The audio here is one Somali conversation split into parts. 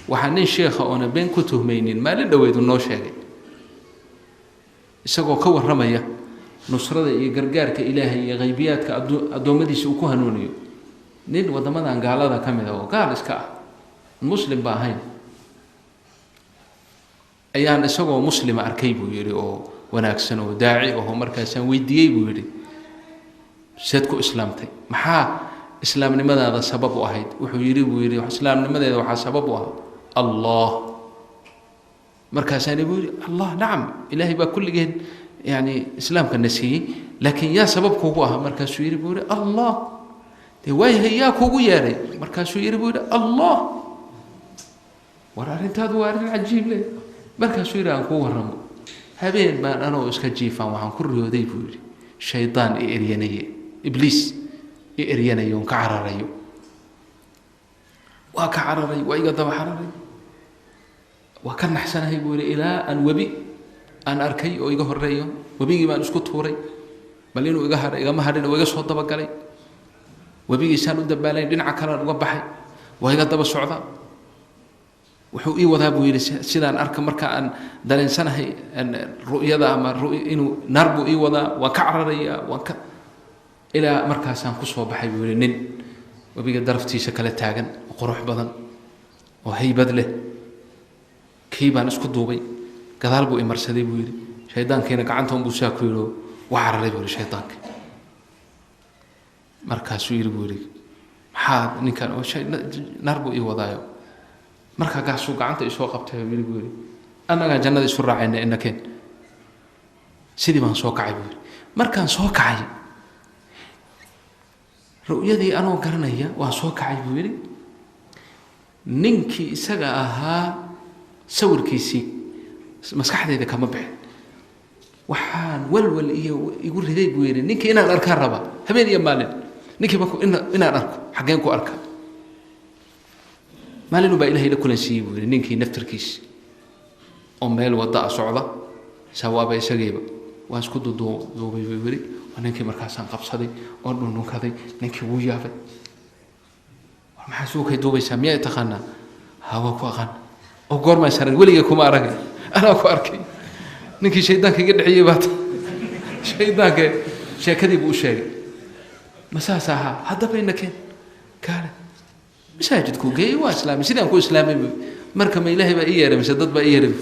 Waxaa nin sheekha oona been ku tuhmaynin maalin dhoweedu noo sheegay, isagoo ka warramaya nusrada iyo gargaarka Ilaahay iyo haybiyaadka addoommadiisa uu ku hanuuniyo. Nin waddamadan gaalada ka mid ah oo gaal iska ah, muslim ba ahayn, ayaan isagoo muslima arkay buu yidhi, oo wanaagsan oo daaci aho. Markaasaan weydiiyey buu yidhi, seed ku islaamtay? Maxaa islaamnimadaada sabab u ahayd? Wuxuu yidhi buu yidhi, islaamnimadeeda waxaa sabab u ah Allah. Markaasaani buu yidhi, Allah, nacam, Ilaahay baa kulligeen yani islaamka na siiyey, laakiin yaa sabab kuugu ahaa? Markaasuu yidhi buu yidhi, Allah. Dee waayahay, yaa kuugu yeedhay? Markaasuu yidhi buu yidhi, Allah. War arrintaadu waa arrin cajiib leh. Markaasuu yidhi, aan kuu warramo, habeen baan anoo iska jiifaan waxaan ku riyooday buu yidhi shaydaan i eryanaye, ibliis i eryanayo oon ka cararayo. Waa ka cararay, waa iga daba cararay, waa ka naxsanahay buu yidhi, ilaa aan webi aan arkay oo iga horeeyo. Webigii baan isku tuuray bal inuu iga hadho, igama hadhin, oo iga soo dabagalay. Webigiisaan u dabaalayn, dhinaca kalean uga baxay, waa iga daba socda. Wuxuu ii wadaa buu yidhi, sidaan arka marka aan dareensanahay ru'yada ama inuu naar buu ii wadaa, waan ka cararayaa, waan ka ilaa markaasaan kusoo baxay buu yidhi nin webiga daraftiisa kala taagan oo qurux badan oo haybad leh. Kii baan isku duubay, gadaal buu imarsaday buu yidhi, shaydaankiina gacanta unbuu saa ku yidhi, waa cararay buu yidhi shaydaanka. Markaasuu yidhi buu yidhi, maxaa ninkan naar buu ii wadaayo? Markaa gaasuu gacanta isoo qabtay oo yidhi buu yidhi, annagaa jannada isu raacayna, inakeen. Sidii baan soo kacay buu yidhi. Markaan soo kacay, ru'yadii anoo garanaya waan soo kacay buu yidhi, ninkii isaga ahaa sawirkiisii maskaxdayda kama bixin. Waxaan walwal iyo igu riday buu yidhi, ninkii inaan arkaan rabaa habeen iyo maalin. Ninkii marku inaan arko, xaggeen ku arka? Maalinu baa Ilahay la kulan siiyey buu yidhi ninkii naftarkiisi oo meel wadda a socda, sawaaba isagiiba. Waan isku duduubay buu yidhi oo ninkii markaasaan qabsaday oo dhundhunkaday. Ninkii wuu yaabay, war maxaa suukay duubaysaa? Miyaa taqaanaa? Ha, waa ku aqaan. Oo goormaa saran? Weligay kuma aragay, anaa ku arkay. Ninkii shaydaanka iga dhexiyey baa ta shaydaanka. Sheekadii buu u sheegay. Ma saas ahaa? Haddaba ina keen, kaale. Masaajidkuu geeyey, waa islaamay. Sidaan ku islaamay buu. Marka ma Ilaahay baa ii yeeray mise dad baa ii yeeray?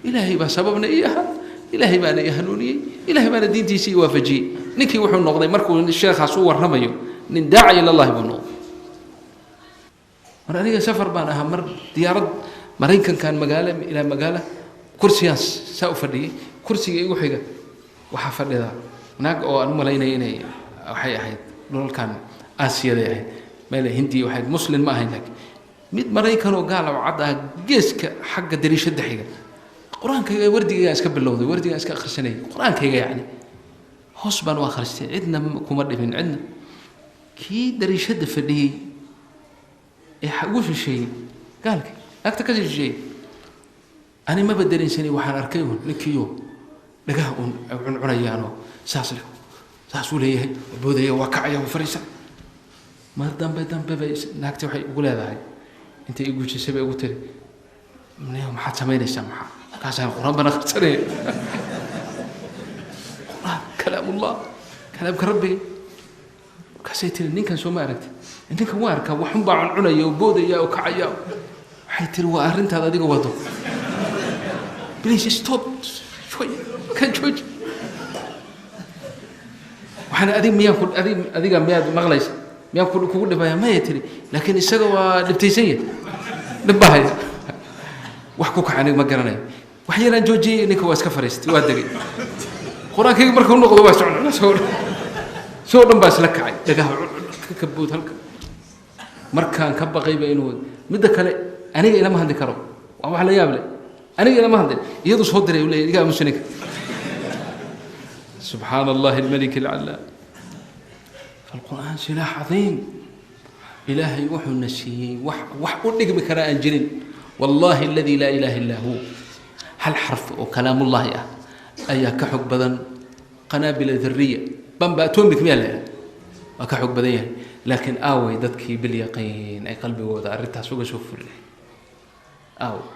Ilaahay baa sababna ii ahaa, Ilaahay baana ii hanuuniyey, Ilaahay baana diintiisii i waafajiyey. Ninkii wuxuu noqday markuu sheekhaas u warramayo nin daaci ilallahi buu noqday. Mar aniga safar baan ahaa, mar diyaarad Maraykankan magaalo ilaa magaalo, kursigaan saa u fadhiyey. Kursiga igu xiga waxaa fadhida naag oo aan u malaynaya inay waxay ahayd dhulalkan Aasiyaday ahayd, meel Hindiya waxay, muslim ma ahayn, laakiin mid Maraykan oo gaal oo cad ah geeska xagga dariishadda xiga. Qur-aankayga wardigaygaan iska bilowday, wardigaan iska akhrisanayay qur-aankayga, yacni hoos baan u akhristay, cidna kuma dhibin cidna. Kii dariishadda fadhiyey ee ugu shisheeyey gaalkii naagta ka shisheeyey, ani maba dareensanay. Waxaan arkay uun ninkiiyo dhagaha uun cuncunayaanoo saas leh, saasuu leeyahay, boodaya, waa kacaya, waa fariisa. Mar dambe dambe bay naagti waxay ugu leedahay, intay i gujisay bay ugu tiri, maxaad samaynaysaa? Maxaa? Markaasaan qur-aan baan akhrisanaya, qur-aan kalaamullah, kalaamka Rabbiga. Markaasay tiri, ninkan soo ma aragtid? Ninkan waa arkaa, waxun baa cuncunaya oo boodaya oo kacaya. Waxay tiri, waa arrintaad adiga wado, please stop, kan jooji. Waxaan adig miyaan ku adig adiga miyaad maqlaysa? Miyaan ku kugu dhibaya? Maya tiri, laakiin isaga waa dhibtaysan yahay, dhib baa haya. Wax ku kaca aniga ma garanayo. Wax yaraan joojiyey, ninka waa iska fariistay, waa degay. Qur-aankayga markuu noqdo waa socon soo soo dhan baa isla kacay, dhagaha ka bood halka. Markaan ka baqayba inuu midda kale aniga ilama hadli karo, waa wax la yaab leh, aniga ilama hadlin, iyadu soo diray uu leeyahy, iga aamusa ninka. Subxaana Allahi almalik alcalaam. فالقرآن سلاح عظيم. إلهي wuxuu na siiyey wax wax u dhigmi karaa aan jirin. والله الذي لا إله إلا هو, hal xarf oo kalaamullahi ah ayaa ka xog badan qanaabila dariya, bamba atomic miyaa la waa ka xog badan yahay. Laakiin aaway dadkii bilyaqiin ay qalbigooda arrintaas uga soo fuli lahayd? Aaway?